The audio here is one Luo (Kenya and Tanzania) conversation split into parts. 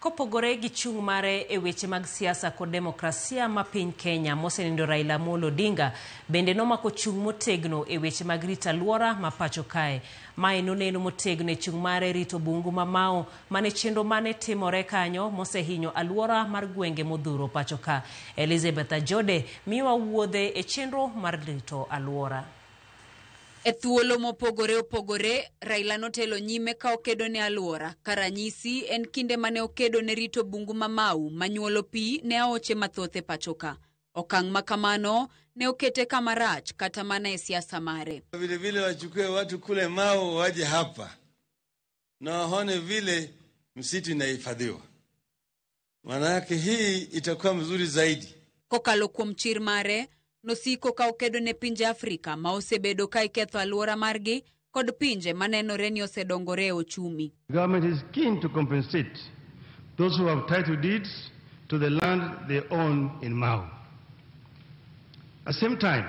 Kopogore gi chung' mare e weche mag siasa kod demokrasia ma piny Kenya, mosenindo Raila Amolo Odinga bende nomako chung' motegno e weche mag rito alwora ma pacho kae. Mae noneno motegno e chung' mare rito bungu ma Mau mane chenro mane timore kanyo mosehinyo alwora mar gwenge modhuro pacho ka. Elizabeth Ajode miyowa wuodhe e chenro mar rito alwora. E thuolo mopogore opogore, Raila notelo nyime ka okedo ne alwora, ka ranyisi en kinde mane okedo ne rito bungu ma Mau manyuolo pi ne aoche mathoth e pachoka. Okang' ma kamano ne okete kama rach kata mana e siasa mare. Vile vile wachukue watu kule Mau waje hapa na waone vile msitu inahifadhiwa, maana yake hii itakuwa mzuri zaidi. Kokalo kuom chir mare, nosiko ka okedo ne pinje Afrika ma osebedo ka iketho alwora margi kod pinje manenore ni osedongore e ochumi. The government is keen to compensate those who have title deeds to the land they own in Mau. At the same time,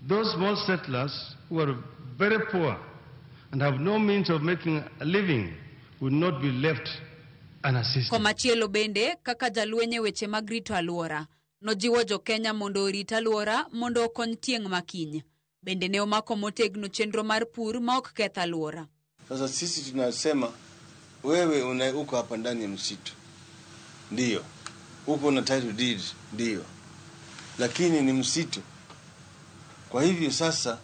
those small settlers who are very poor and have no means of making a living will not be left unassisted. Komachielo bende, kaka jalweny e weche mag rito alwora, nojiwo jo-Kenya mondo orit alwora mondo okony tieng' makiny. Bende ne omako motegno chenro mar pur ma ok keth alwora. Sasa sisi tunasema wewe una uko hapa ndani ya msitu, ndiyo, uko na title deed, ndiyo, lakini ni msitu. Kwa hivyo sasa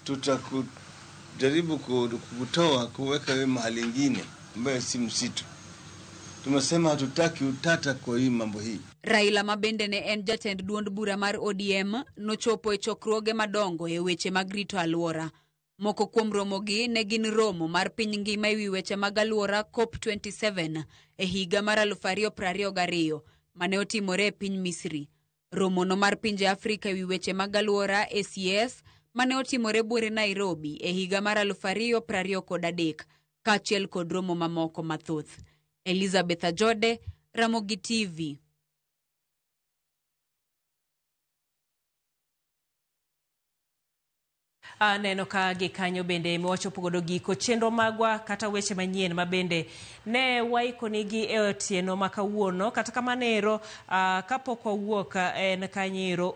tutakujaribu kukutoa kuweka wewe mahali ingine ambayo si msitu. Tumesema hatutaki utata kwa hii mambo hii. Raila ma bende ne en jatend duond bura mar ODM nochopo e chokruoge madongo e weche mag rito alwora. Moko kuom romogi ne gin romo mar piny ngima ewi weche mag alwora COP27 e higa mar 2022 mane otimore e piny Misri. Romono mar pinje Afrika ewi weche mag alwora ACS mane otimore buore Nairobi e higa mar 2023 kaachiel kod romo mamoko mathoth. Elizabeth Ajode, Ramogi TV. Aneno ka gikanyo bende wachopo godo giko chenro magwa kata weche manyien ma bende ne waikonigi e otieno ma kawuono. Kata kamano ero, kapok wawuok en kanyero.